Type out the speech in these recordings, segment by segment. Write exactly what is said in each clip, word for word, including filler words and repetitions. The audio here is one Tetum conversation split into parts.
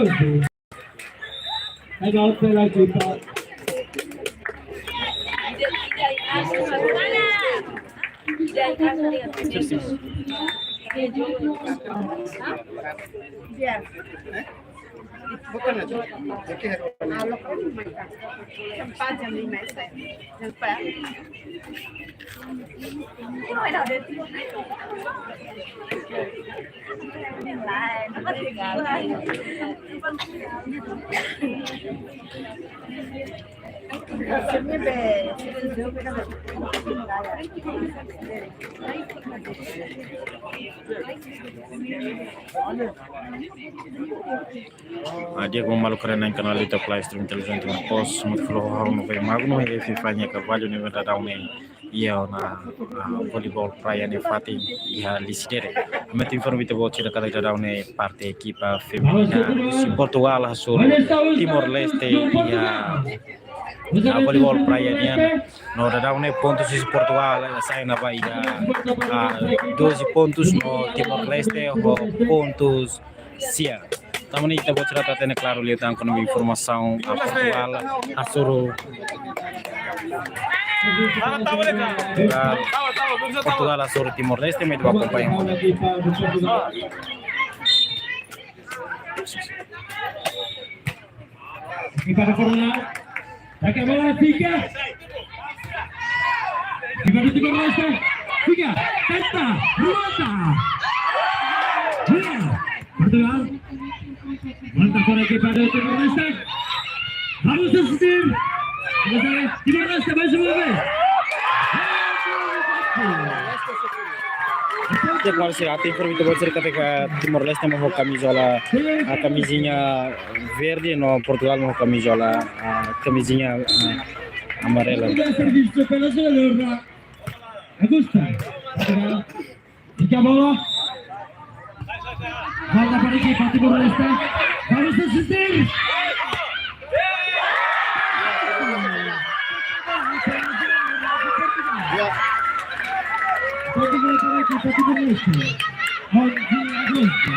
Time out pela ekipa. Ah, di'ak, maluk sira, iha kanál YouTube live stream televizaun Timor Post, no flow hau no vai magno, e FIFA nia kavallu ne'e daudaun ne'e iha ona, ah, voleibol praia nia fatin iha Lisidere. Ami atu informa ita-boot sira katak daudaun ne'e parte ekipa feminina husi Portugal hasoru Timor-Leste iha, ah, voleibol praia nian. No daudaun ne'e pontus husi Portugal, eh, sai ona ba iha, ah, doze pontus no Timor-Leste ho pontus sia. Tanba ne'e ita-boot sira atu hatene klaru liután kona-ba informasaun, ah, Portugal hasoru, Portugal, Portugal hasoru Timor-Leste, ami atu akompaña. Ekipa Portugal. Saque a bola, fica. Ekipa Timor-Leste. Fica. Tenta. Remata. Boa. Portugal. Remata para a equipa de Timor-Leste. Vamos asistir. Timor-Leste mais uma vez. Di'ak, maluk sira, atu informa ita-boot sira katak Timor-Leste mak ho kamizola, ah, kamizinha verde, no Portugal mak ho kamizola, ah, kamizinha, ah, amarela. Serviço pela zona. Augusta. Fica a bola. Bola para a equipa Timor-Leste. Vamos asistir. Portugal para a equipa Timor-Leste. Onze Augusta.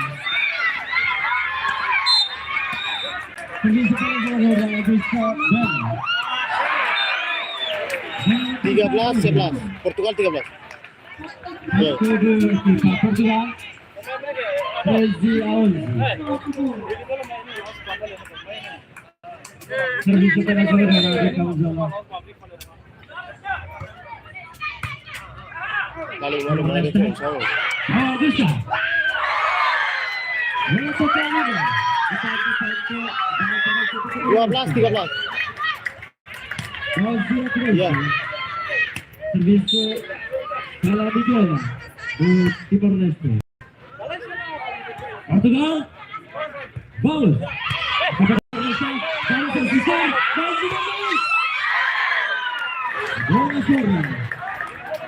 Serviço pela zona, Augusta. Tiga belas sebelas. Portugal tiga belas. Ya. Portugal, treze a onze. Serviço pela zona, Malu, malu, malu, malu. Ah, bisa. Dua belas tiga belas. Ya. Serviço pela Bigela do Timor-Leste. Portugal. Vamos.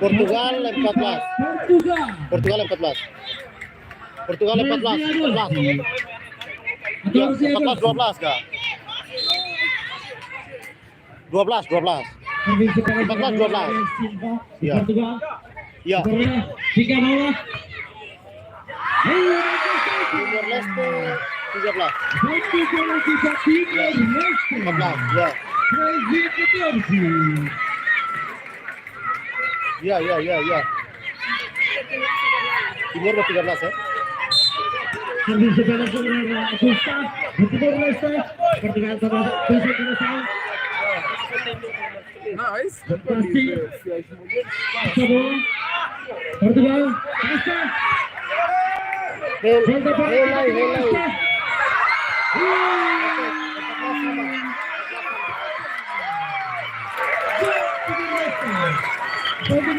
Portugal empat belas. Portugal. Portugal empat belas. Portugal empat belas. Empat belas. Ya, empat belas dua belas kah? Dua belas, dua belas. Empat belas, dua belas. Ya. Ya. Timor-Leste tiga belas. Empat belas, ya. Ya, ya, ya, ya. Timor tiga belas, ya. Serviço pela zona, Augusta, Timor-Leste, Portugal, Timor-Leste. Nice. Pasti. Portugal. Helai, helai.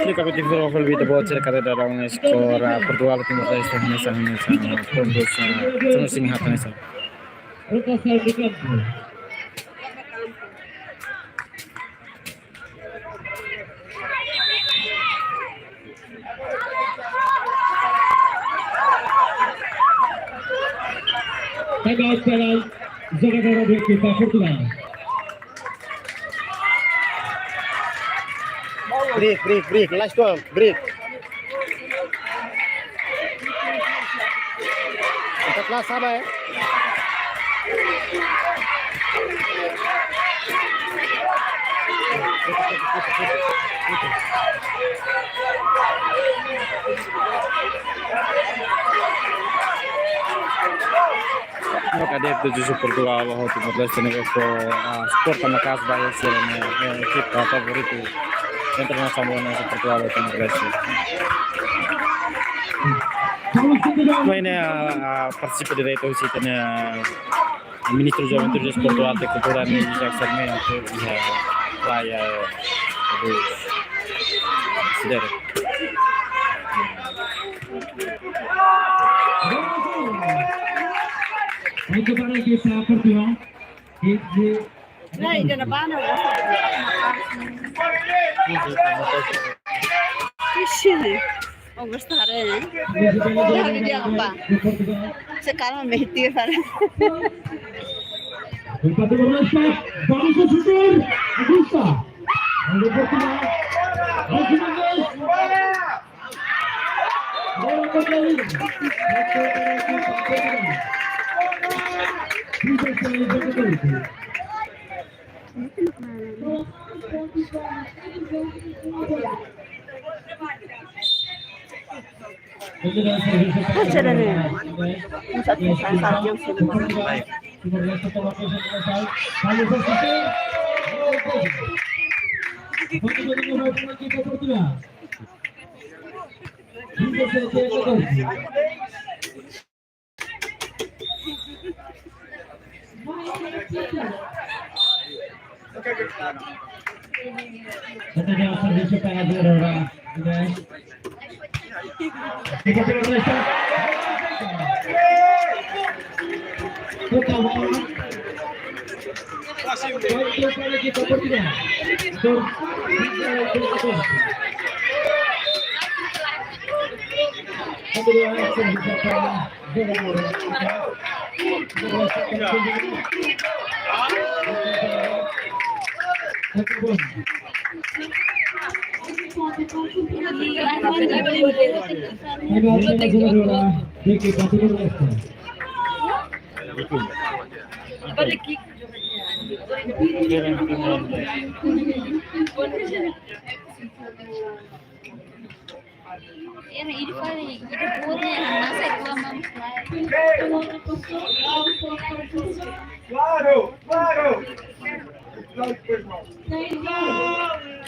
Ini kami tim Fútbol Vita Bocor, kada ada orang skor, ah, Portugal, Timor-Leste, hanesan, hanesan, ah, pontus, ah, sunu sini hat, hanesan. Rotasaun de kanpu. Time out para jogadora da equipa Portugal. Break, break, break. Last one, break. Empat belas sama, ya. Loke adeptu husi Portugal ho Timor-Leste ne'ebé fó, ah, suporta maka'as ba sira-nia, eh, ekipa favoritu entre nasaun boot ne'e husi Portugal ho Timor-Leste. Mai ne'e, ah, ah, partisipa diretu husi ita-nia, ah, Ministru Juventude, Desportu, Arte, Kultura, ne'e José Sarmento, iha Praia dois. Sidere. Muito bem, aqui está Portugal. E de Não, ainda na banda, eu gosto de... Ixi, né? Vou gostar, é. Vou dar vídeo, rapaz. Você calma, mentira. Vamos a chutar. Augusta. Vamos a Portugal. Mais uma vez. Kita jawab servisu pengajar orang. Kita jawab. Claro, claro.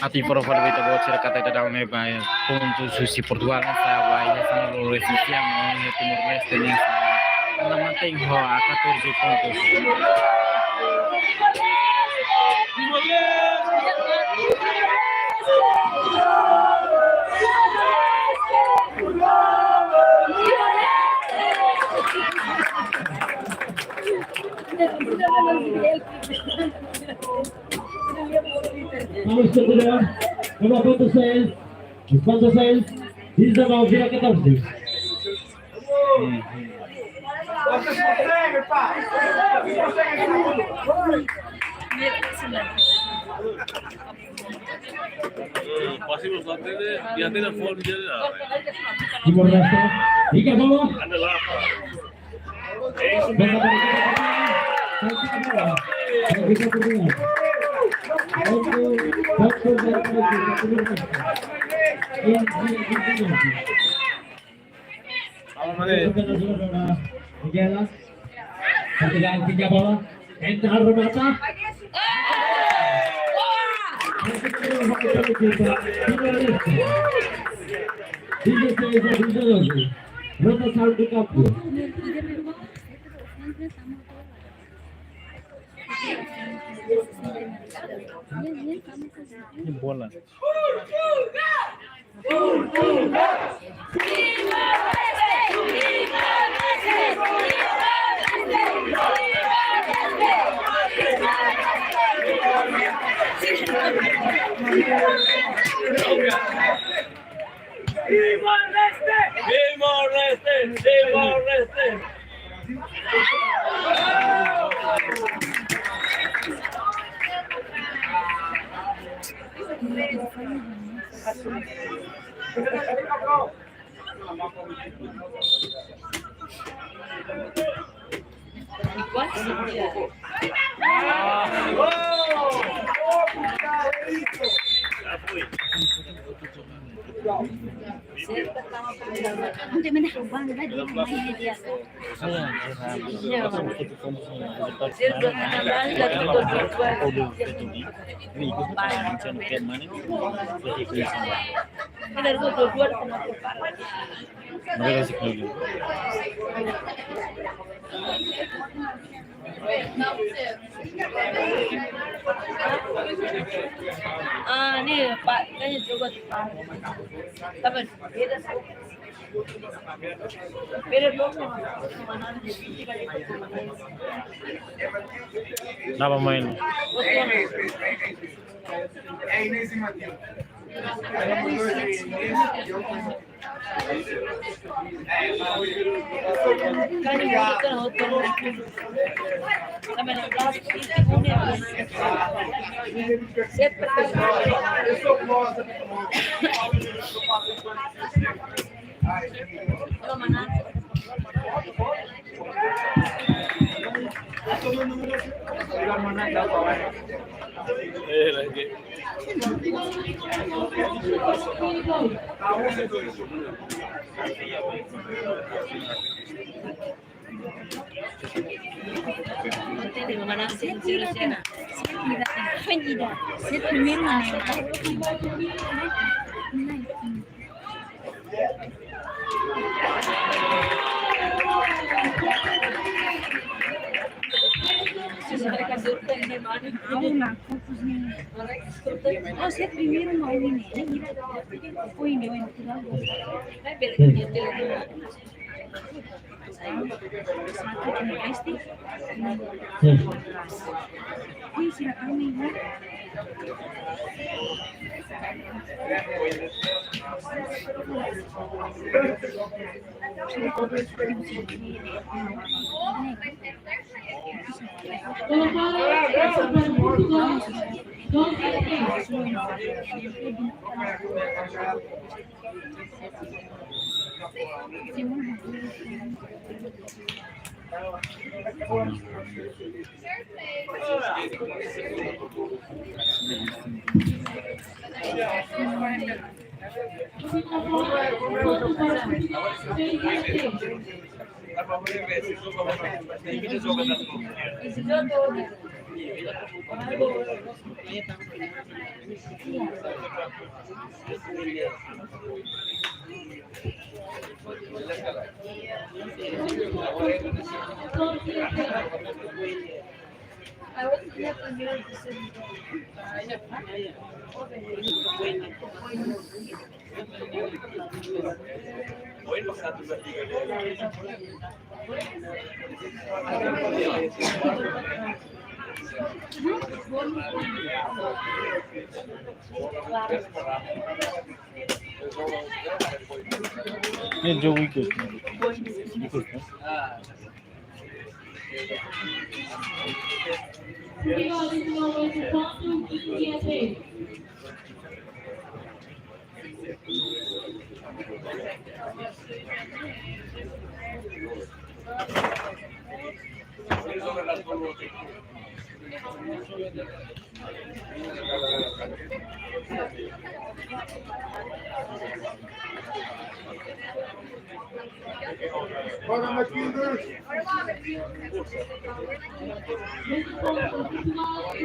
Atu informa fali ba ita-boot sira katak daudaun ne'e ba pontu husi Portugal ne'e sa'e ba iha sanulu-resin-sia, maibé Timor-Leste ne'e sa'e, nia mantein ho catorze pontos. Vamos continuar. Vamos a ponto seis. Ponto seis. Dezanove a catorze. Vocês conseguem, pá! Vocês conseguem, segundo! Passamos lá, tem, já tem na forma, já. Timor-Leste. Fica bom. Anda lá, pá. Vamos, Mane. Portugal, pinta bola. Entra, remata. Dezasseis a dezanove. Rotação de campo. Bola. Timor-Leste! Timor-Leste! Timor-Leste! Onde mana bang lagi dia. Ah, ni, Pak, tanya juga di Pak. Tapi beda sih. Beda dong. Napa main? Eh, lagi. Primeiro, né? Não, não, não. Não, se é primeiro, não, não, não. Foi, não, não. Ini jogo ikut. Ikut, ya.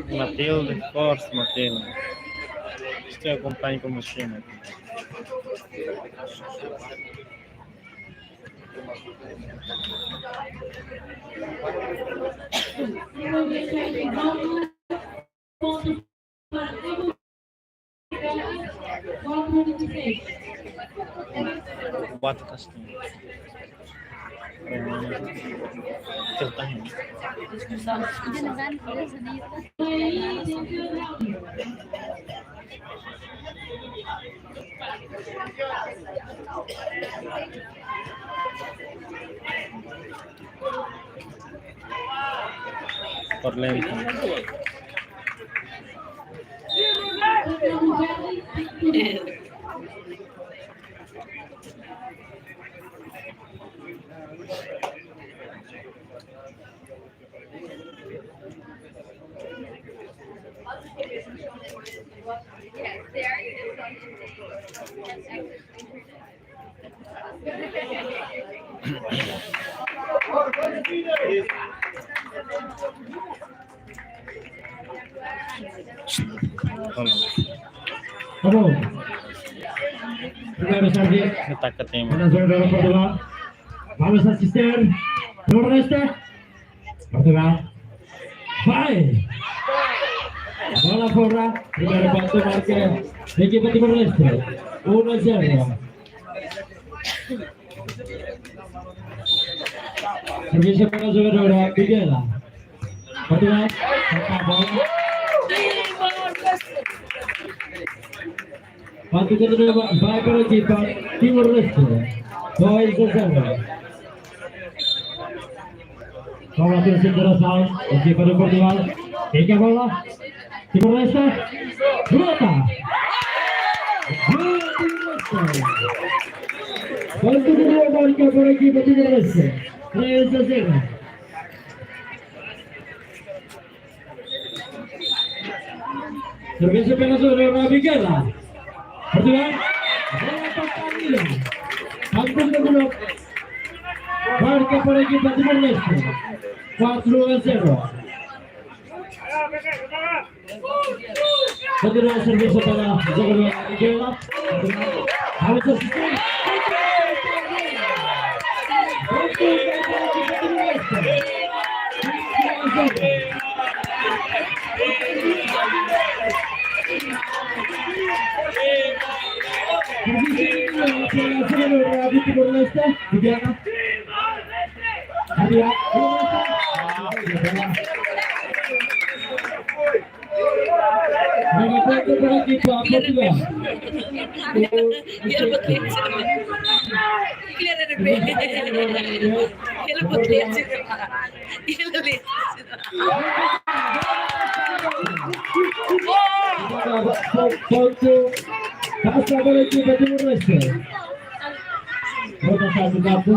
Matilde, força, Matilde. Isto akompaña como chama. Quatro casquinhas. Por lento. Tá bom. Primeiru serve. Ataca time. Para jogadora Portugal. Vamos asistir. Timor-Leste. Portugal. Vai. Bola fora. Primeiru pontu marka ekipa Timor-Leste. Um a zero. Servisu para jogadora Miguela. Portugal, toca a bola. Pontu kedua, vai para ekipa Timor-Leste. Dois a zero. Bola terus interasaun, ekipa de Portugal. Toca a bola. Timor-Leste. Remata. Gol Timor-Leste. Pontu kedua marka para ekipa Timor-Leste. Três a zero. Servisu pela zona Rabi Guerra. Portugal. Bola para Camila. Pontu kedua. Marka para ekipa Timor-Leste. Quatro a zero. Kedua servisu para jogadora Rabi Guerra. Vamos asistir. Pontu. Pasa para ekipa Timor-Leste. Rotasaun satu.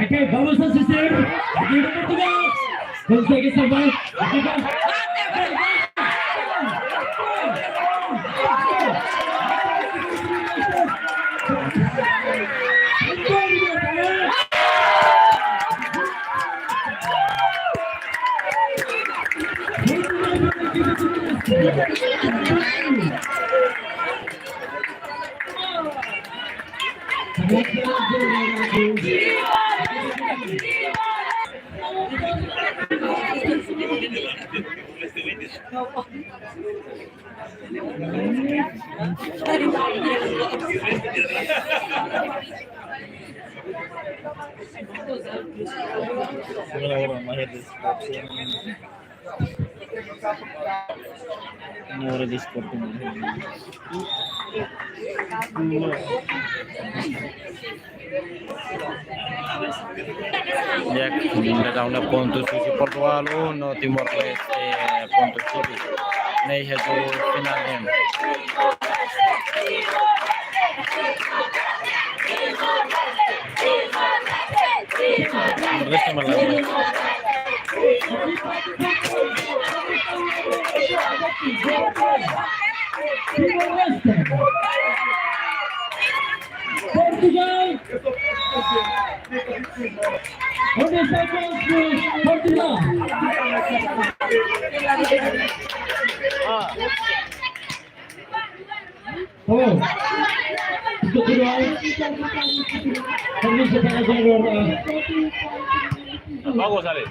Oke, vamos asistir. Ekipa Portugal. Konsege salvar. Ekipa. Hora de esporte. Ya, inda daudaun pontu husi Portugal unu, Timor-Leste pontu husi. Ne'e iha jogu finál nian. Timor-Leste malam. Portugal. Onde está Portugal? Oh. Portugal. Permisi, Pak Gubernur. Bagus, Ali.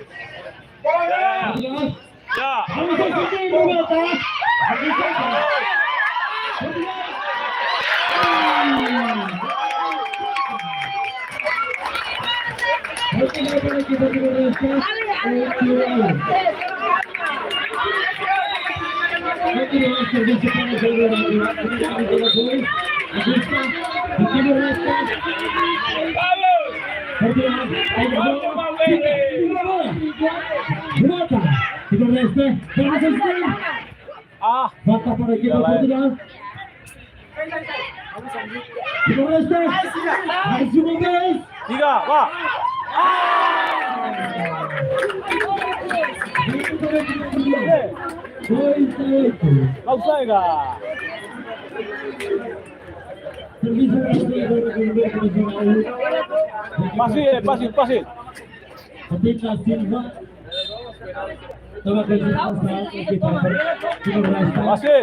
Portugal. Ya. Timor-Leste, Timor-Leste, Timor-Leste. Ah, Timor-Leste, mais uma vez. Vá, vá. Não sai, cara. Pase, pase, pase. Pase.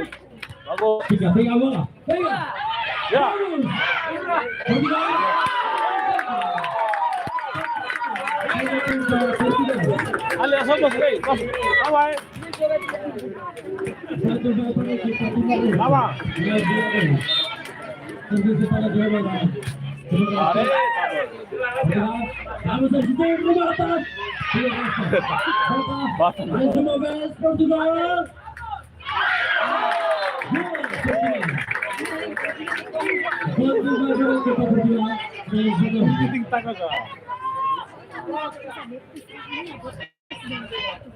Bagus. Pega, pega a bola. Pega. Ya. Ale, asal bos, eh, bos. Awa, eh. Awa. Are. Vamos a chutar, remata. Basta. Mais uma vez, Portugal.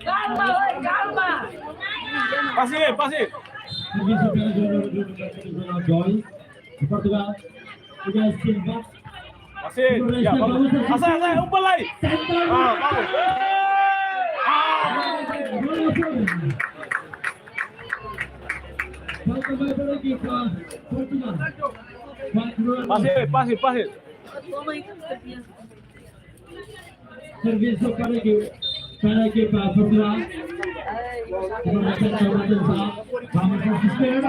Calma, oi, calma. Pase, pase. Portugal. Pase, ya, vamos. Asai, asai, umpan lai. Ah, vamos. Pase, pase, pase. Servisu para ekipa, para ekipa Portugal. Vamos a asistir.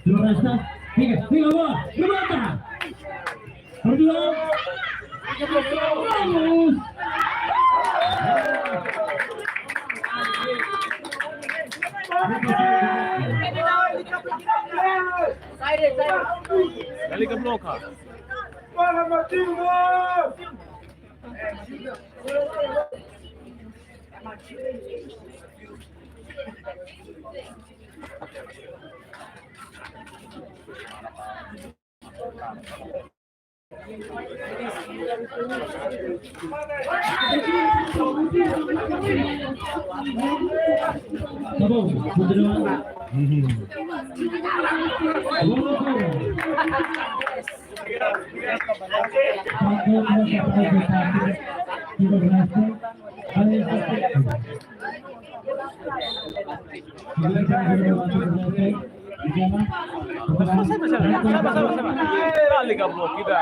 Lo resta. Pega, pega, bola. Remata. Portugal. Vamos. Dale que bloca. Para Martinho! Tá bom, continua. Saba, saba, saba, saba. Dale, kablo, kita.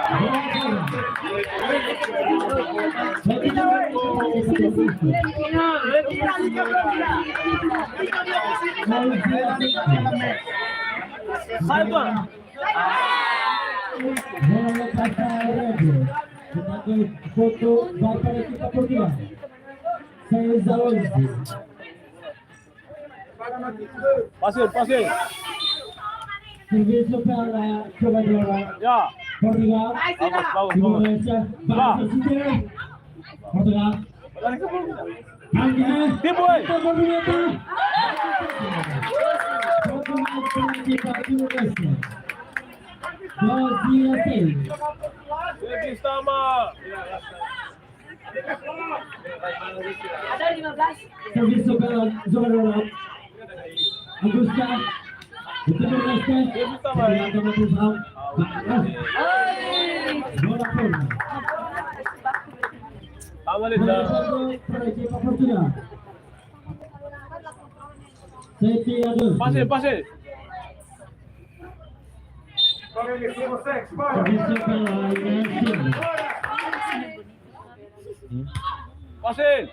Sai, tuan. Bola pasa Aurelio. Foto, bola para ekipa Portugal. Seis a onze. Pase, pase. Servisu para jogadora. Ya. Portugal. Bagus, bagus, bagus. Indonesia. Ba. Bagus, Portugal. Tipu, eh. Servisu para jogadora Augusta. Timor-Leste. Bola fora. Amalita. Para ekipa Portugal. Sete a dois. Pase, pase. Pase.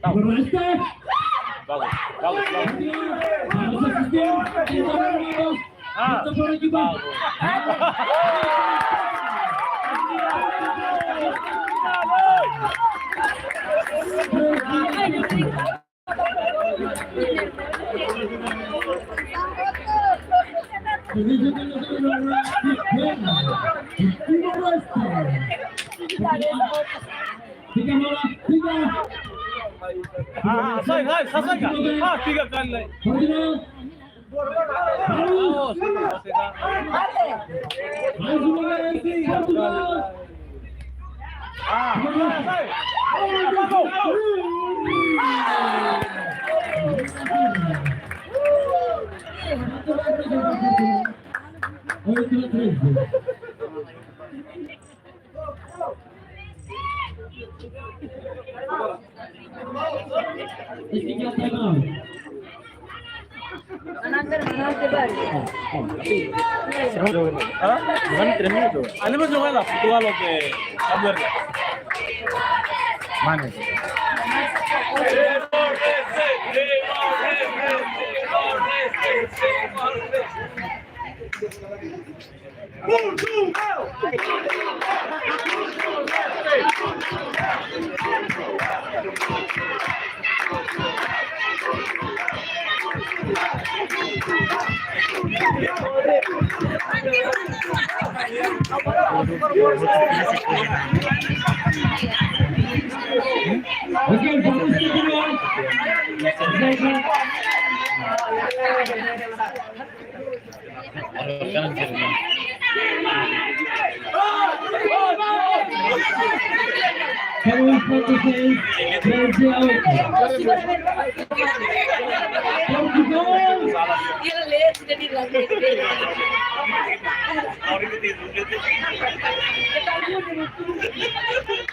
Bagus, bagus, bagus. Ah. Ah, sai, sai, sai, sai. Ah, tiga kali lai. Oito a treze. Hah? Bukan tremendo. Ada mah juga lah, dua lo ke Kabar. Mana?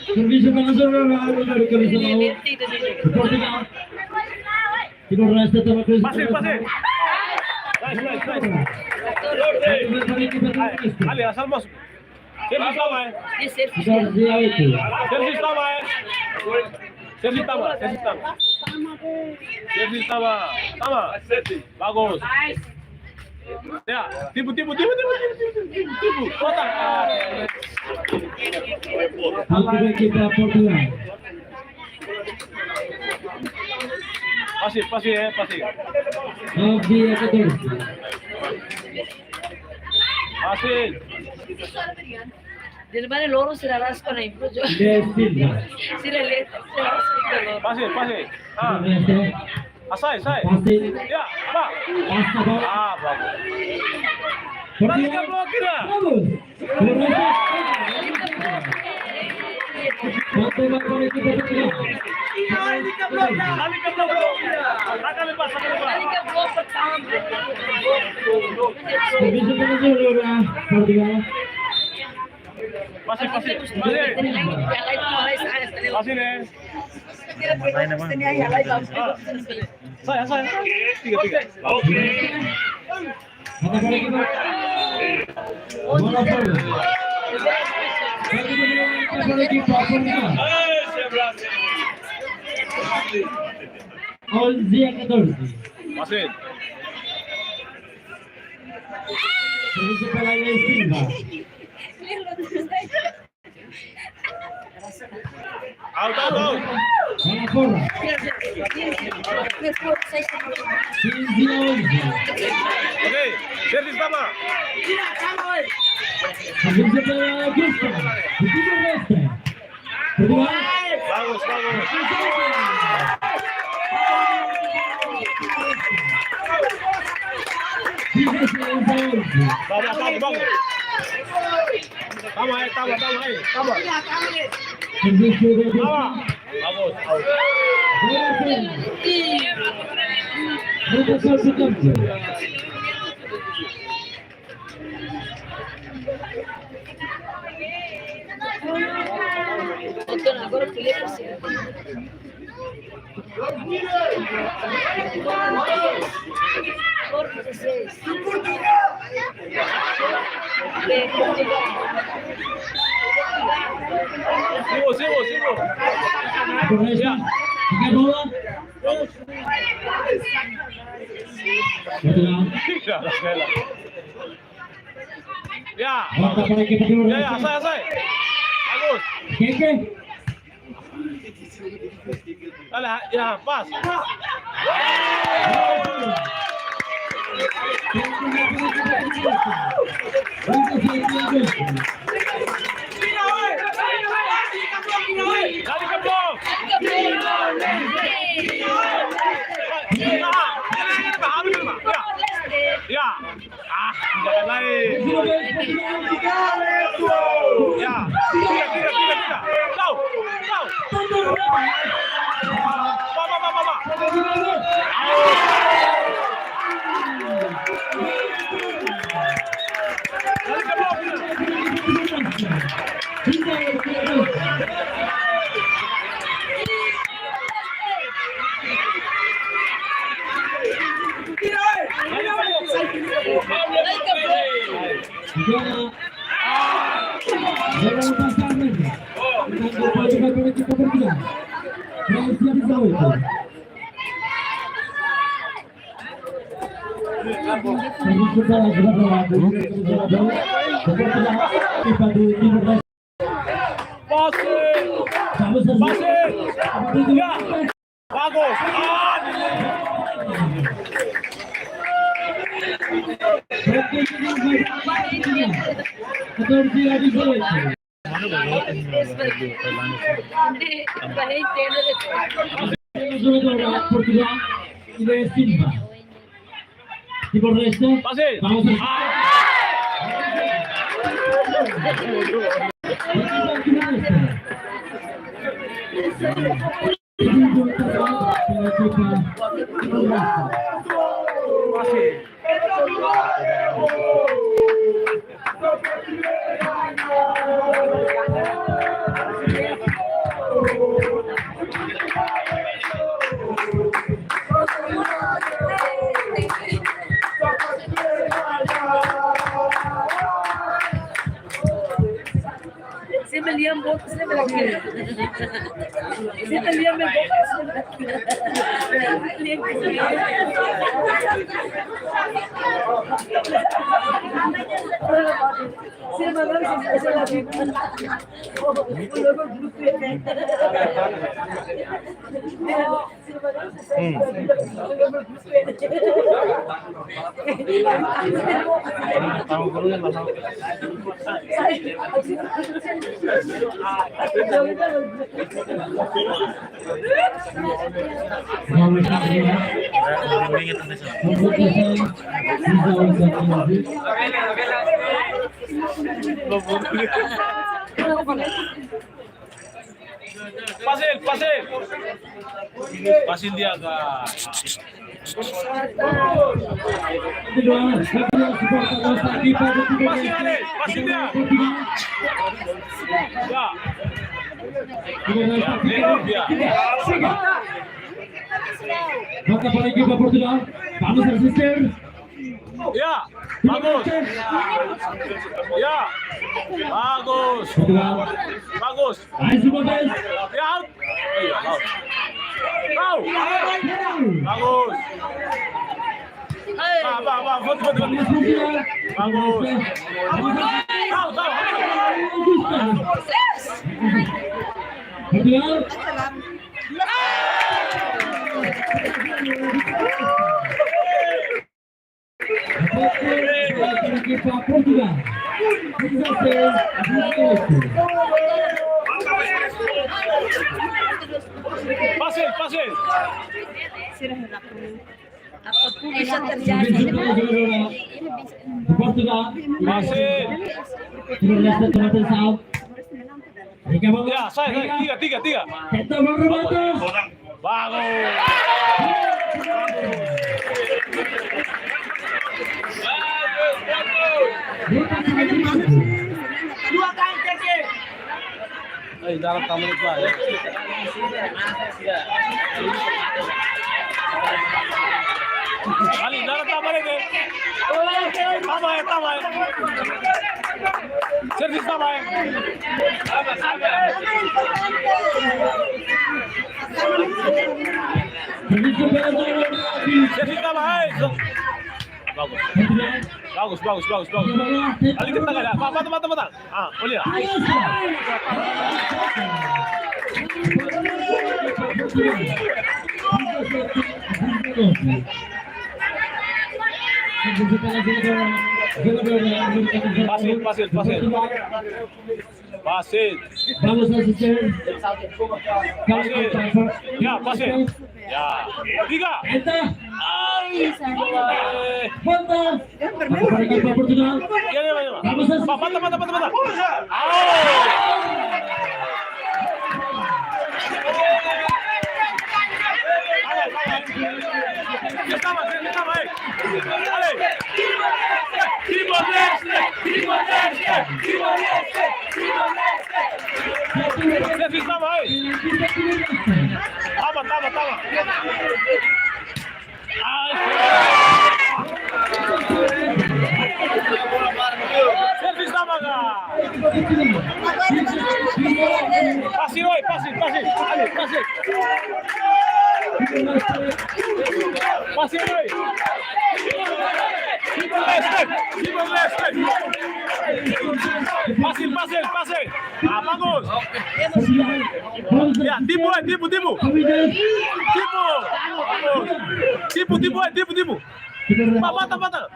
Servisu para nasional, dari servisu. Portugal. Timor-Leste toma Cristiano. Pase, pase. Nice, nice, nice. Nice. Ali, asal masuk. Servisu tama, eh. Servisu tama, eh. Servisu tama, servisu tama. Servisu tama, tama. Bagus. Ya, tipu, tipu, tipu. Kota. Ah. Portugal. Pase, pase, eh, pase. Pase. Dele bane loro sira raspa na impo jo. Sira le, sira raspa na loro. Pase, pase. Ah. Asai, sai. Pase. Ya, ba. Pasa, ba. Ah, bagus. Tadi ka blokir lah. Bagus. Pase, pase, pase. Pase, ne. Sai, sai. Tiga, tiga. Oke. Onze a catorze. Pase. Servisu para a Silva. Out, out, out. Bola fora. Quinze a onze. Ok, servisu tama. Servisu para Augusto. Augusto Resta. Kedua. Bagus, bagus. Bagus, bagus, bagus. Tama, eh, tama, tama, eh, tama. Tama. Bagus, bagus. Agora, sigo, sigo, sigo. Ya. Ya. Ya, ya, asai, asai. Bagus. Dale, ya, pas. Dale, campeón. Ya. Ya. Ah, tidak ada lain. Ya, tira, tira, tira, tira. Go, go. Ba, ba, ba, ba, ba. Out. Bola levantada. Bola para a equipa portuguesa. Croácia de Zaúco. Pase! Pase! Ya! Bagus! Ah! Jogador Portugal, Silva. Timor-Leste. Pase. Vamos a... Ah! Timor-Leste. Se me liam boca, se me liam. Se me liam boca, se me liam. Fasil, fasil. Fasil dia ka. Fasil dia, fasil dia. Ya. Ya, ya, ya. Bola para a equipa Portugal. Vamos a asistir. Ya, bagus. Ya, bagus. Bagus. Ya, out. Kau. Bagus. Ba, ba, ba, foto, foto, foto. Bagus. Kau, kau. Fasil, fasil. Apa pun bisa terjadi. Fasil. Ya, sai, sai. Tiga, tiga, tiga. Bagus. Dua kali keke. Eh, dalam kamar itu aja. Ali, dalam kamar itu. Tambah ya, tambah ya. Servis tambah ya. Servis tambah ya. Bagus. Bagus, bagus, bagus, bagus. Ali kita kada. Mata, mata, mata. Ah, olha. Fasil, fasil, fasil. Fasil. Vamos asistir. Fasil. Ya, fasil. Ya. Tiga. Entra. Ai, sai. Ponta. Para a equipa Portugal. Ya, ya, ya. Vamos a... Mata, mata, mata, mata. Au. Estaba, estaba ahí. Dale. Timor-Leste, Timor-Leste, Timor-Leste, Timor-Leste. Estaba ahí. Tama, tama, tama. Ai, servisu sama ka? Pase, oi, pase, pase, ali, pase. Pase, oi. Pase, pase, pase. Ah, bagus. Ya, tipu, eh, tipu, tipu. Tipu. Tipu, tipu, eh, tipu, tipu. Ba, bata, bata.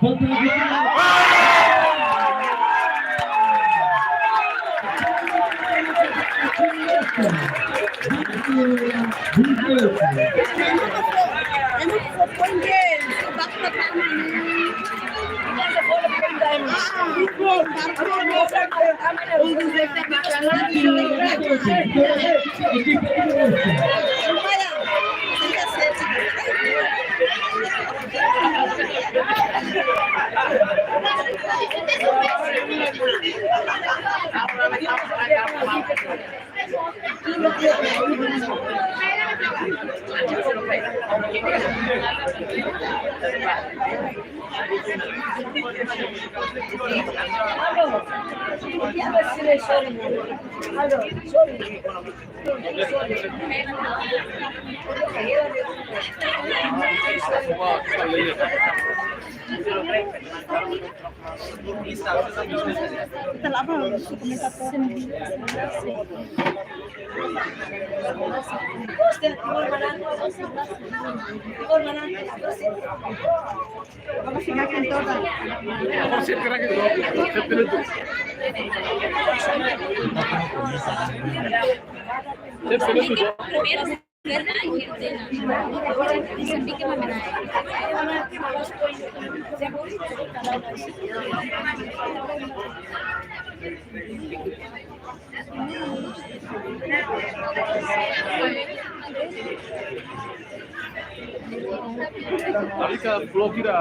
Arika blokira.